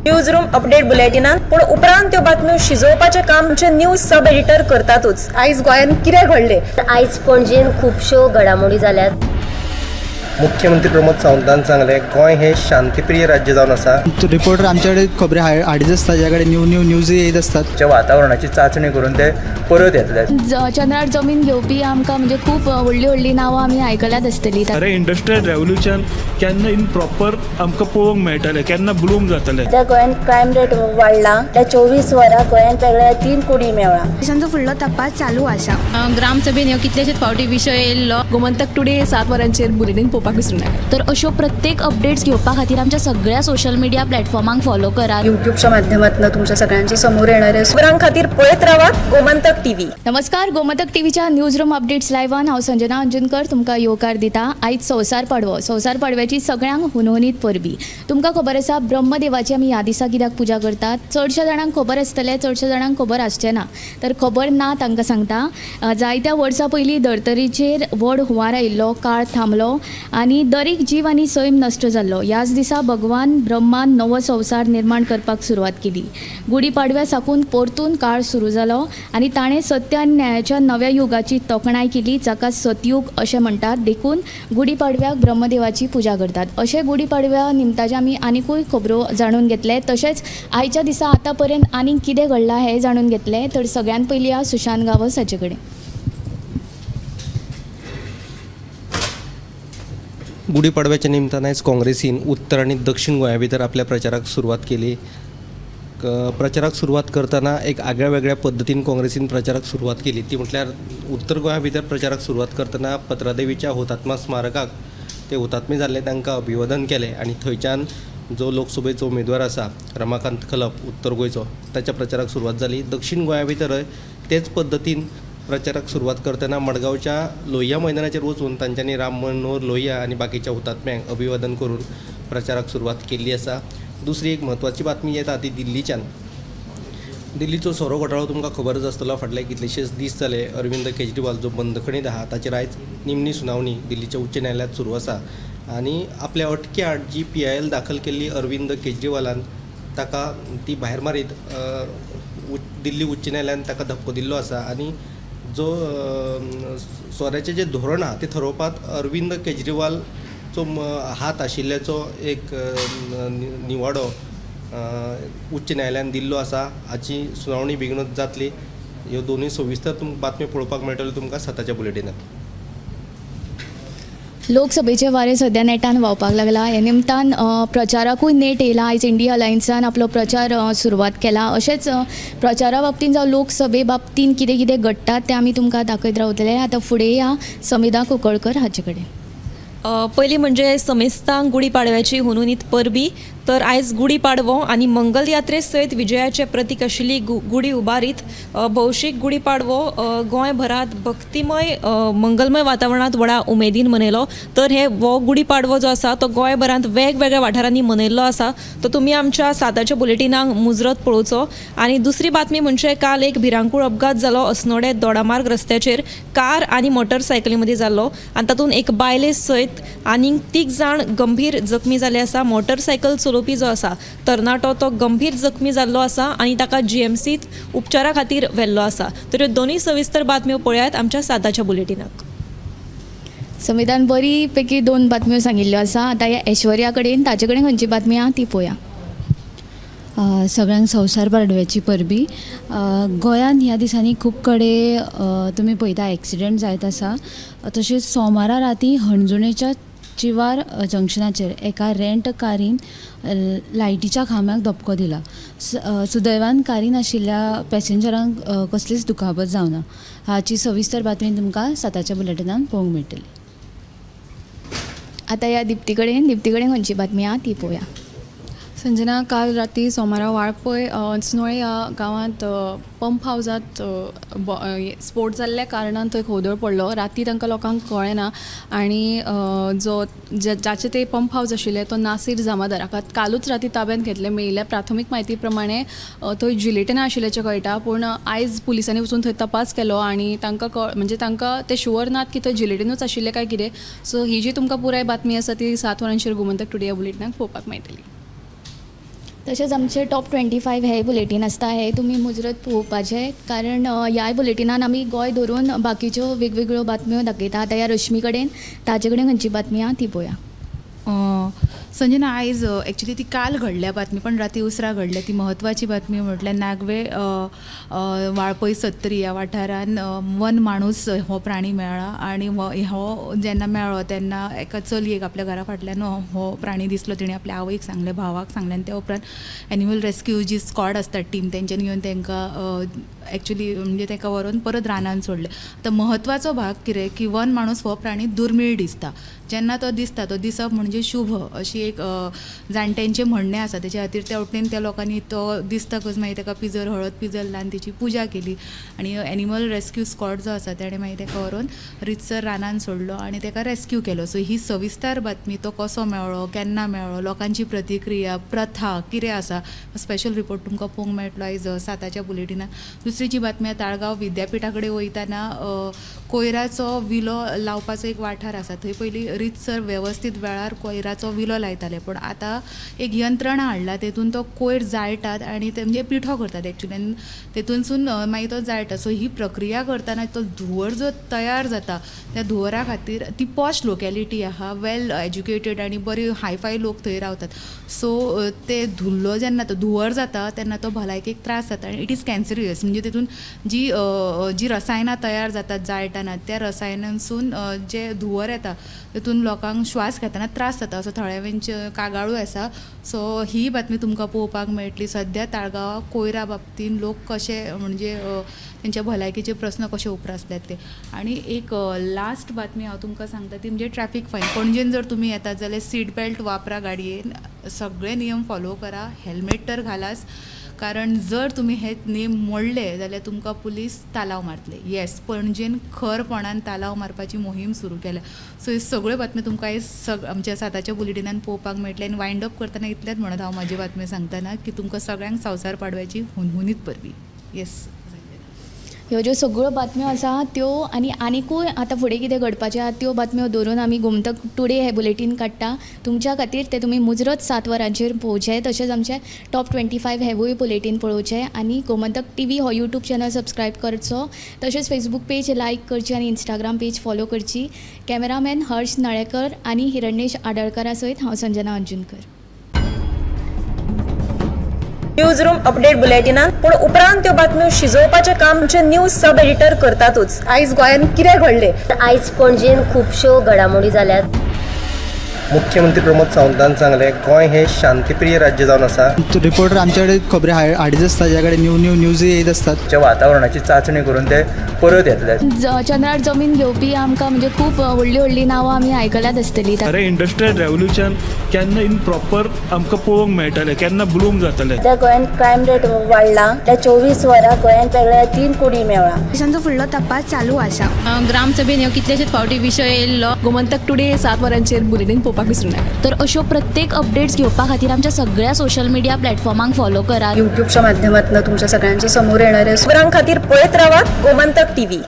News room update बुलेटिनान, पूण उपरांत त्यो बातम्यो शिजोवपाचें काम आमचे न्यूज सब एडिटर करतातूच. आयज गोंयांत कितें घडलें, आयज पणजेन खुबश्यो घडामोडी जाल्यात. मुख्यमंत्री प्रमोद सावंतान सांगलें, गोंय हें शांतीप्रिय राज्य जावन आसा. रिपोर्टर आमचे कडेन खबरी हाडीत आसता, ज्या कडेन न्यू न्यू न्यूज येत आसतात. वातावरणाची चांचणी करून ते परत येतले. चंद्रार जमीन घेवपी आमकां म्हणजे खूब व्हडली व्हडली नांवां आमी आयकल्यात आसतली. अरे इंडस्ट्रियल रेव्होल्युशन केन्ना इन प्रॉपर आमकां पळोवंक मेळटलें, केन्ना ब्लूम जातलें. त्या गोंयांत क्रायम रेट वाडला, त्या 24 वरां गोंयांत वेगळ्या 3 कोटी मेळ्ळा. पोलिसांचो फुडलो तपास चालू आसा. ग्रामसभेन ह्यो कितलेशेच फावटी विशय येयल्लो. गोमंतक टुडे 7 वरांचेर बुलेटीन पळोवपाक विसरूं नाका. तर अश्यो प्रत्येक अपडेट्स घेवपा खातीर आमच्या सगळ्या सोशल मिडिया प्लॅटफॉर्मांक फॉलो करात. युट्यूबच्या माध्यमातून तुमच्या सगळ्यांच्या समोर येणारे खबरां खातीर पळयत रावात गोमंतक टीव्ही. नमस्कार, गोमंतक टीव्हीच्या न्यूज रूम अपडेट्स लायव्हान हांव संजना अंजुनकर तुमकां येवकार दिता. आयज संवसार पाडवो, संवसार पाडव्याची सगळ्यांक हुनहुनीत परबी. तुमकां खबर आसा ब्रह्मदेवाची आमी ह्या दिसा कित्याक पुजा करतात? चडश्या जाणांक खबर आसतलें, चडश्या जाणांक खबर आसचें ना. तर खबर ना तांकां सांगता, जायत्या वर्सां पयलीं धर्तरेचेर व्हड हुंवार आयिल्लो, काळ थांबलो आनी दरेक जीव आनी सैम नश्ट जाल्लो. ह्याच दिसा भगवान ब्रह्मान नवो संवसार निर्माण करपाक सुरवात केली. गुडी पाडव्या साकून परतून काळ सुरू जालो आनी ताणें सत्य आनी न्यायाच्या नव्या युगाची तोखणाय केली, जाका सतयुग अशें म्हणटात. देखून गुडी पाडव्याक ब्रह्मदेवाची पुजा करतात. अशें गुडी पाडव्या निमताचे आमी आनिकूय खबरो जाणून घेतले. तशेंच आयच्या दिसा आतां पर्यंत आनीक कितें घडलां हें जाणून घेतलें. तर सगळ्यान पयलीं हांव सुशांत गांवस हाचे कडेन. गुढीपाडव्याच्या निमतान आयज काँग्रेसीन उत्तर आनी दक्षिण गोंया भितर आपल्या प्रचाराक सुरवात केली. प्रचाराक सुरवात करतना एक आगळ्या वेगळ्या पद्दतीन काँग्रेसीन प्रचाराक सुरवात केली. ती म्हटल्यार उत्तर गोंया भितर प्रचाराक सुरवात करतना पत्रादेवीच्या हुतात्मा स्मारकाक ते हुतात्मे जाल्ले तांकां अभिवादन केलें आनी थंयच्यान जो लोकसभेचो उमेदवार आसा रमाकांत खलप उत्तर गोंयचो ताच्या प्रचाराक सुरवात जाली. दक्षिण गोंया भितर तेच पद्दतीन प्रचाराक सुरवात करतना मडगांवच्या लोहिया मैदानाचेर वचून तांच्यांनी राम मनोहर लोहिया आनी बाकीच्या हुतात्म्यांक अभिवादन करून प्रचाराक सुरवात केल्ली आसा. दुसरी एक म्हत्वाची बातमी येता ती दिल्लीच्यान. दिल्लीचो सोरो घोटाळो तुमकां खबरच आसतलो. फाटले कितलेशेच दीस जाले अरविंद केजरीवाल जो बंदखणीत आहा ताचेर आयज निमणी सुनावणी दिल्लीच्या उच्च न्यायालयांत सुरू आसा आनी आपल्या अटके आड जी PIL दाखल केल्ली अरविंद केजरीवालान ताका ती भायर मारीत दिल्ली उच्च न्यायालयान ताका धपको दिल्लो आसा आनी जो सोऱ्याचें जें धोरण आहा तें थरोवपाक अरविंद केजरीवालचो हात आशिल्ल्याचो एक निवाडो उच्च न्यायालयान दिल्लो आसा. हाची सुनावणी बेगीनूच जातली. ह्यो दोनूय सविस्तर तुमकां बातम्यो पळोवपाक मेळटल्यो तुमकां 7च्या बुलेटिनांत. लोकसभेचे वारें सद्या नेटान व्हांवपाक लागला. हे निमतान प्रचाराकूय नेट येयला. आयज इंडिया अलायन्सान आपलो प्रचार सुरवात केला. अशेंच प्रचारा बाबतीन जावं लोकसभे बाबतीन कितें कितें घडटा तें आमी तुमकां दाखयत रावतले. आतां फुडें या समिधा कुंकळकर हाचे कडेन. पयलीं म्हणजे समेस्तांक गुडी पाडव्याची हुनहुनीत परबी. तर आयज गुडी पाडवो आनी मंगलयात्रे सयत विजयाचें प्रतीक आशिल्ली गुडी उबारीत भौशीक गुडी पाडवो गोंयभरांत भक्तिमय मंगलमय वातावरणांत व्हडा उमेदीन मनयलो. तर हे हो गुडी पाडवो जो आसा तो गोंयभरांत वेगवेगळ्या वाठारांनी मनयल्लो आसा. तो तुमी आमच्या 7च्या बुलेटिनाक मुजरत पळोवचो. आनी दुसरी बातमी म्हणजे काल एक भिरांकूळ अपघात जालो अस्नोडे दोडामार्ग रस्त्याचेर कार आनी मोटरसायकली मदीं जाल्लो आनी तातूंत एक बायले सयत आनीक 3 जाण गंभीर जखमी जाले आसा. मोटरसायकल चलोवपी जो आसा तरणाटो तो गंभीर जखमी जाल्लो आसा आनी ताका GMCत उपचारा खातीर व्हेल्लो आसा. तर ह्यो दोनूय सविस्तर बातम्यो पळयात आमच्या 7च्या बुलेटिनाक. संविधान बरी पैकी 2 बातम्यो सांगिल्ल्यो आसा. आतां ह्या ऐश्वर्या कडेन, ताचे कडेन खंयची बातमी आहा ती पळोवया. सगळ्यांक संवसार पाडव्याची परबी. गोंयांत ह्या दिसांनी खूब कडेन तुमी पळयता एक्सिडंट जायत आसा. तशेंच सोमारा राती हणजुणेच्या चिवार जंक्शनाचेर एका रेंट कारीन लायटीच्या खांब्याक धपको दिला. सुदैवान कारीन आशिल्ल्या पॅसेंजरांक कसलीच दुखापत जावना. हाची सविस्तर बातमी तुमकां 7च्या बुलेटिनान पळोवंक मेळटली. आतां ह्या दिप्ती कडेन, दिप्ती कडेन खंयची बातमी आहा ती पळोवया. संजना, काल राती सोमारा वाळपय अस्नोळे ह्या गांवांत पंप हावजांत स्फोट जाल्ल्या कारणान थंय खवदळ पडलो. राती तांकां लोकांक कळ्ळें ना आनी जो जाचें ते पंप हावज आशिल्लें तो नासीर जमादार हाका कालूच राती ताब्यांत घेतलें. मेळिल्ल्या प्राथमीक म्हायती प्रमाणे थंय जिलेटिना आशिल्ल्याचें कळटा, पूण आयज पुलिसांनी वचून थंय तपास केलो आनी तांकां म्हणजे तांकां ते शुवर नात की थंय जिलेटिनूच आशिल्लें काय कितें. सो ही जी तुमकां पुराय बातमी आसा ती 7 वरांचेर गोमंतक टुडे ह्या बुलेटिनाक पळोवपाक मेळटली. तशेंच आमचे टॉप 25 हे बुलेटीन आसता, हे तुमी मुजरत पळोवपाचें, कारण ह्याय बुलेटिनान आमी गोंय धरून बाकीच्यो वेगवेगळ्यो बातम्यो दाखयता. आतां ह्या रश्मी कडेन ताजे कडेन खंयची बातमी आहा ती पळोवया. संजना, आयज एक्चुली ती काल घडल्या बातमी, पण राती उसरां घडल्या. ती म्हत्वाची बातमी म्हटल्यार नागवे वाळपय सत्तरी ह्या वाठारान वन माणूस हो प्राणी मेळ्ळा आनी हो जेन्ना मेळ्ळो तेन्ना एका चलयेक आपल्या घरा फाटल्यान हो प्राणी दिसलो. तिणें आपल्या आवयक सांगलें, भावाक सांगलें आनी त्या उपरांत एनिमल रेस्क्यू जी स्कॉड आसता टीम तेंच्यांनी येवन तांकां एक्चुली म्हणजे ताका व्हरून परत रानान सोडलें. आतां म्हत्वाचो भाग कितें की वन माणूस हो प्राणी दुर्मीळ दिसता. जेन्ना तो दिसता तो दिसप म्हणजे शुभ अशी एक जाणट्यांचें म्हणणें आसा. तेच्या खातीर त्या वटेन त्या लोकांनी तो दिसतकच मागीर ताका पिजर, हळद पिजर लावन तेची पुजा केली आनी एनिमल रेस्क्यू स्कॉड जो आसा तेणें मागीर ताका व्हरून रितसर रानान सोडलो आनी ताका रेस्क्यू केलो. सो ही सविस्तर बातमी, तो कसो मेळ्ळो, केन्ना मेळ्ळो, लोकांची प्रतिक्रिया, प्रथा कितें आसा, स्पेशल रिपोर्ट तुमकां पळोवंक मेळटलो आयज 7च्या बुलेटिनान. दुसरी जी बातमी, ताळगांव विद्यापिठा कडेन वयतना कोयराचो विलो लावपाचो एक वाठार आसा, थंय पयलीं रितसर वेवस्थीत वेळार कोयराचो विलो लायताले, पूण आतां एक यंत्रणा हाडला तेतून तो कोयर जाळटात आनी ते म्हणजे पिठो करतात एक्चुली आनी तेतूनसून मागीर तो जाळटा. सो ही प्रक्रिया करतना तो धुंवर जो तयार जाता त्या धुंवरा खातीर ती पॉश लोकेलिटी आहा, वेल एज्युकेटेड आनी बरी हायफाय लोक थंय रावतात. सो ते धुल्लो जेन्ना तो धुंवर जाता तेन्ना तो भलायकेक त्रास जाता आनी it is कॅन्सरियस. म्हणजे तेतून जी जी रसायनां तयार जातात जाळटाना त्या रसायनांसून जे धुंवर येता तेतून लोकांक श्वास घेतना त्रास जाता असो थळाव्यांचे कागाळू आसा. सो ही बातमी तुमकां पळोवपाक मेळटली. सद्या ताळगांवा कोयरा बाबतीन लोक कशे म्हणजे तेंच्या भलायकेचे प्रस्न कशे उप्रासल्यात ते. आनी एक लास्ट बातमी हांव तुमकां सांगता ती म्हणजे ट्रॅफिक फायन. पणजेन जर तुमी येतात जाल्यार सीट बेल्ट वापरा, गाडयेन सगळे नियम फॉलो करा, हेल्मेट तर घालाच, कारण जर तुमी हे नेम मोडले जाल्यार तुमकां पुलीस तालाव मारतले. येस, पणजेन खरपणान तालाव मारपाची मोहीम सुरू केल्या. सो ह्यो सगळ्यो बातमी तुमकां आयज आमच्या 7च्या बुलेटिनान पळोवपाक मेळटले. आनी वायंड अप करतना इतलेंच म्हणत हांव म्हाजी बातमी सांगतना की तुमकां सगळ्यांक संवसार पाडव्याची हुनहुनीत परबी. येस, ह्यो ज्यो सगळ्यो बातम्यो आसा त्यो आनी आनिकूय आतां फुडें कितें घडपाचें आहा त्यो बातम्यो धरून आमी गोमंतक टुडे हे बुलेटीन काडटा तुमच्या खातीर. ते तुमी मुजरत 7 वरांचेर पळोवचें. तशेंच आमचें टॉप 25 हेवूय बुलेटीन पळोवचें आनी गोमंतक टीव्ही हो यूट्यूब चॅनल सबस्क्रायब करचो, तशेंच फेसबूक पेज लायक करची आनी इंस्टाग्राम पेज फॉलो करची. कॅमेरामॅन हर्ष नळेकर आनी हिरण्येश आडळकरा सयत हांव संजना अंजुनकर. न्यूज रूम अपडेट बुलेटिनान पूण उपरांत त्यो बातम्यो शिजोवपाचें काम आमचे न्यूज सब एडिटर करतातूच. आयज गोंयांत कितें घडलें, आयज पणजेन खुबश्यो घडामोडी जाल्यात. मुख्यमंत्री प्रमोद सावंतान सांगलें गोंय हे शांतीप्रिय राज्य जावन आसा. रिपोर्टर आमचे कडेन खबरी हाडीत आसता, ज्या कडेन न्यू न्यू न्यूज येत आसतात. वातावरणाची चांचणी करून ते परत येतले. चंद्रार जमीन घेवपी आमकां म्हणजे खूब व्हडली व्हडली नांवां आमी आयकल्यात आसतली. अरे इंडस्ट्रियल रेव्होल्युशन केन्ना इन प्रॉपर आमकां पळोवंक मेळटलें, केन्ना ब्लूम जातलें. सद्या गोंयांत क्रायम रेट वाडला, त्या 24 वरां गोंयांत वेगळ्या 3 कुडी मेळ्ळा. पोलिसांचो फुडलो तपास चालू आसा. ग्रामसभेन ह्यो कितलेशेच फावटी विशय येयल्लो. गोमंतक टुडे 7 वरांचेर बुलेटीन पळोवपाक विसरूं नाका. तर अश्यो प्रत्येक अपडेट्स घेवपा खातीर आमच्या सगळ्या सोशल मिडिया प्लॅटफॉर्मांक फॉलो करात. यूट्यूबच्या माध्यमातून तुमच्या सगळ्यांच्या समोर येणारे खबरां खातीर पळयत रावात गोमंतक टीव्ही.